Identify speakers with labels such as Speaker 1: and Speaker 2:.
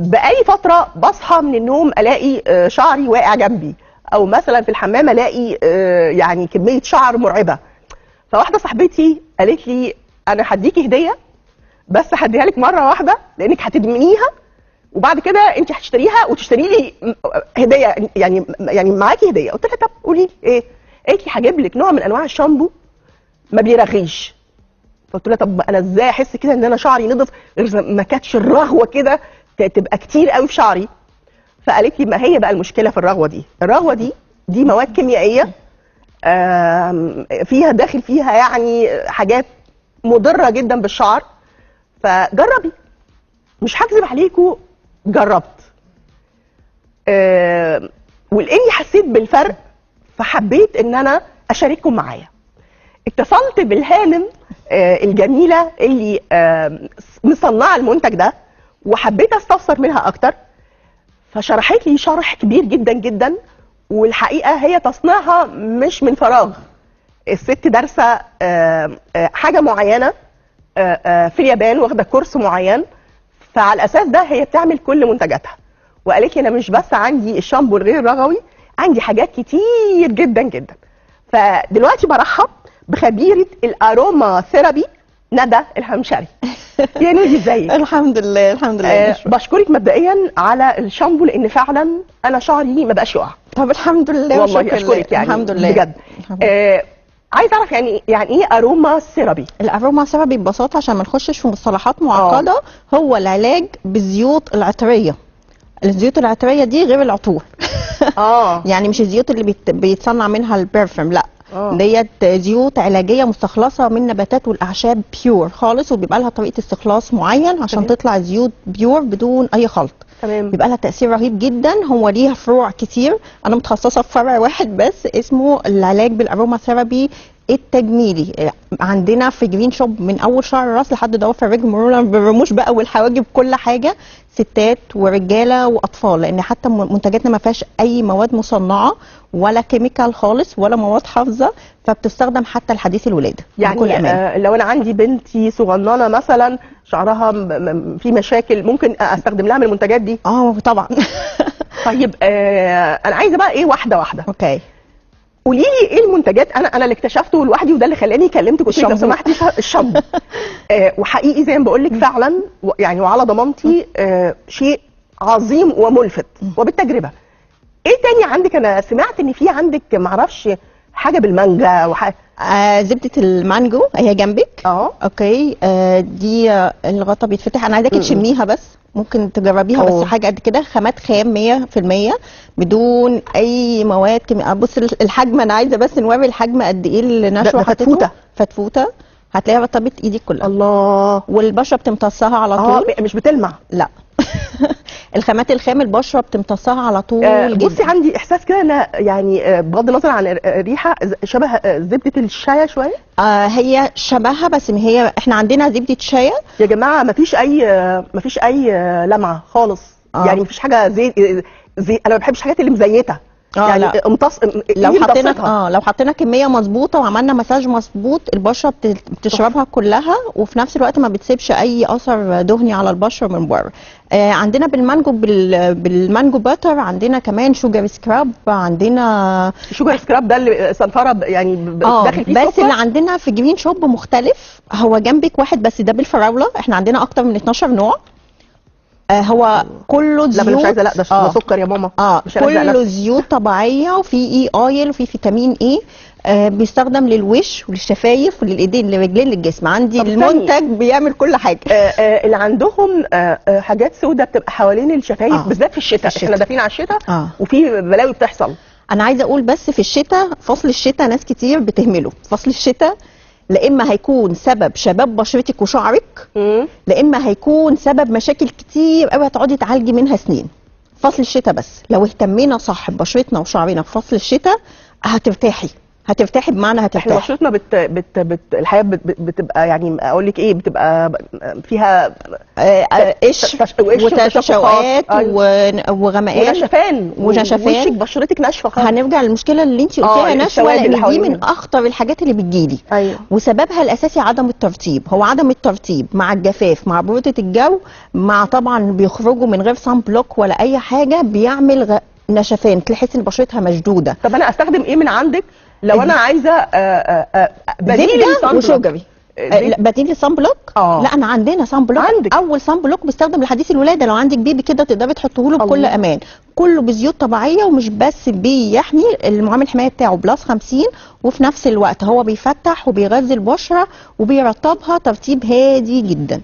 Speaker 1: بقالي فترة بصحى من النوم الاقي شعري واقع جنبي، او مثلا في الحمام الاقي يعني كمية شعر مرعبة. فواحدة صاحبتي قالت لي انا هديكي هديه، بس هديها لك مرة واحدة لانك هتدمنيها، وبعد كده انت هتشتريها وتشتري لي هديه، يعني معاكي هديه. قلت لها طب قولي لي ايه؟ قالت لي هجيب لك نوع من انواع الشامبو ما بيرغيش. فقلت لها طب انا ازاي احس كده ان انا شعري نضف غير ما كانتش الرغوه كده تبقى كتير قوي في شعري؟ فقالت لي ما هي بقى المشكلة في الرغوه دي، الرغوه دي مواد كيميائية فيها داخل فيها يعني حاجات مضرة جدا بالشعر، فجربي. مش هكذب عليكم، جربت ولاني حسيت بالفرق فحبيت ان انا اشارككم معايا. اتصلت بالهانم الجميلة اللي مصنعه المنتج ده، وحبيت استفسر منها اكتر، فشرحت لي شرح كبير جدا جدا. والحقيقة هي تصنيعها مش من فراغ، الست دارسه حاجة معينة في اليابان، واخده كورس معين، فعلى الاساس ده هي بتعمل كل منتجاتها. وقالت لي انا مش بس عندي الشامبو الغير رغوي، عندي حاجات كتير جدا جدا. فدلوقتي برحب بخبيره ال aromatherapy ندى الهمشري. يا نودي ازيك؟
Speaker 2: الحمد لله الحمد لله.
Speaker 1: بشكرك مبدئيا على الشامبو، لان فعلا انا شعري ما بقاش يقع.
Speaker 2: طب الحمد لله،
Speaker 1: والله اشكرك يعني
Speaker 2: الحمد لله
Speaker 1: بجد. عايز اعرف يعني ايه aromatherapy؟
Speaker 2: ال aromatherapy ببساطة عشان ما نخشش في مصطلحات معقدة، هو العلاج بالزيوت العطريه. الزيوت العطريه دي غير العطور. يعني مش الزيوت اللي بيتصنع منها ال perfume، لا. ديت زيوت علاجية مستخلصه من نباتات والاعشاب pure خالص، وبيبقى لها طريقه استخلاص معين عشان تطلع زيوت pure بدون اي خلط. بيبقى لها تاثير رهيب جدا. هو ليها فروع كتير، انا متخصصة في فرع واحد بس اسمه العلاج بال aromatherapy التجميلي. عندنا في جرين شوب من اول شعر الراس لحد ضوافر الرجل، مرورا بالرموش بقى والحواجب، كل حاجة، ستات ورجاله واطفال، لان حتى منتجاتنا ما فيهاش اي مواد مصنعه ولا chemical خالص ولا مواد حافظه، فبتستخدم حتى لحديث الولادة
Speaker 1: يعني
Speaker 2: بكل امان.
Speaker 1: لو انا عندي بنتي صغننه مثلا شعرها في مشاكل، ممكن استخدم لها من المنتجات دي؟
Speaker 2: طبعا.
Speaker 1: طيب انا عايزه بقى ايه، واحدة واحدة.
Speaker 2: okay
Speaker 1: قولي لي ايه المنتجات. انا اللي اكتشفته لوحدي، وده اللي خلاني كلمتك قلت لك لو سمحتي الشامبو. وحقيقي زي ما بقول لك فعلا يعني وعلى ضمانتي شيء عظيم وملفت وبالتجربه. ايه تاني عندك؟ انا سمعت ان في عندك معرفش حاجة بالمانجا وحاجه.
Speaker 2: زبدة المانجو هي جنبك. okay. دي الغطا بيتفتح، انا عايزاكي تشميها بس، ممكن تجربيها بس حاجة قد كده، خامات خام 100% بدون اي مواد كيميائية. بص الحجم، انا عايزه بس نوري الحجم قد ايه اللي نشوى حطيته.
Speaker 1: فتفوته
Speaker 2: فتفوته، هتلاقيها رطبت ايدك كلها.
Speaker 1: الله.
Speaker 2: والبشره بتمتصها على طول.
Speaker 1: مش بتلمع؟
Speaker 2: لا. الخامات الخام البشرة بتمتصها على طول.
Speaker 1: بصي عندي احساس كده انا يعني بغض النظر عن الريحة، شبه زبدة الشاي شوية.
Speaker 2: هي شبهها، بس هي احنا عندنا زبدة شاي
Speaker 1: يا جماعة، مفيش اي لمعة خالص. يعني مفيش حاجة زي انا ما بحبش الحاجات اللي مزيته. يعني امتص.
Speaker 2: لو حطينا كمية مظبوطة وعملنا مساج مظبوط، البشرة بتشربها كلها، وفي نفس الوقت ما بتسيبش اي اثر دهني على البشرة من بره. عندنا بالمانجو بال mango butter، عندنا كمان sugar scrub، عندنا
Speaker 1: sugar scrub ده اللي صنفره يعني داخل فيه
Speaker 2: بس اللي عندنا في جرين شوب مختلف، هو جنبك واحد بس ده بالفراوله، احنا عندنا اكتر من 12 نوع. هو كله زيوت.
Speaker 1: لا مش عايزه، لا ده سكر يا ماما.
Speaker 2: كله زيوت طبيعية، وفي E oil، وفي فيتامين E. بيستخدم للوش وللشفايف وللايدين للرجلين للجسم. عندي المنتج بيعمل كل حاجة.
Speaker 1: اللي عندهم حاجات سودة بتبقى حوالين الشفايف بالذات في الشتاء، احنا داخلين على الشتاء وفي بلاوي بتحصل.
Speaker 2: انا عايزه اقول بس في الشتاء، فصل الشتاء ناس كتير بتهمله. فصل الشتاء لا اما هيكون سبب شباب بشرتك وشعرك، لا اما هيكون سبب مشاكل كتير قوي هتقعدي تعالجي منها سنين. فصل الشتاء بس لو اهتمينا صح ببشرتنا وشعرنا في فصل الشتاء هترتاحي، هترتاحي بمعنى
Speaker 1: احنا
Speaker 2: هترتاحي.
Speaker 1: بشرتنا بت بت بت الحقيقة بتبقى يعني اقول لك ايه، بتبقى فيها
Speaker 2: قشر
Speaker 1: وقشر
Speaker 2: وتشققات
Speaker 1: وتشققات.
Speaker 2: وغمقان
Speaker 1: ونشفان
Speaker 2: ونشفان.
Speaker 1: وشك بشرتك ناشفة خالص.
Speaker 2: هنرجع للمشكلة اللي انت قلتيها يا نشوى،
Speaker 1: السواد اللي
Speaker 2: لان دي
Speaker 1: حوالينا.
Speaker 2: من اخطر الحاجات اللي بتجيلي.
Speaker 1: ايوه.
Speaker 2: وسببها الاساسي عدم الترطيب، هو عدم الترطيب مع الجفاف مع برودة الجو، مع طبعا بيخرجوا من غير sun block ولا اي حاجة، بيعمل نشفان، تحس ان بشرتها مشدودة.
Speaker 1: طب انا استخدم ايه من عندك لو انا عايزه بديل
Speaker 2: زبدة
Speaker 1: ال sun block؟
Speaker 2: و sugary.
Speaker 1: زيت.
Speaker 2: لا، بديل ال sun block؟ لا انا عندنا sun block.
Speaker 1: عندك.
Speaker 2: اول sun block بيستخدم لحديث الولادة، لو عندك baby كده تقدري تحطه له بكل
Speaker 1: الله.
Speaker 2: امان، كله بزيوت طبيعية، ومش بس بيحمي، المعامل الحماية بتاعه plus 50، وفي نفس الوقت هو بيفتح وبيغذي البشرة وبيرطبها ترطيب هادي جدا.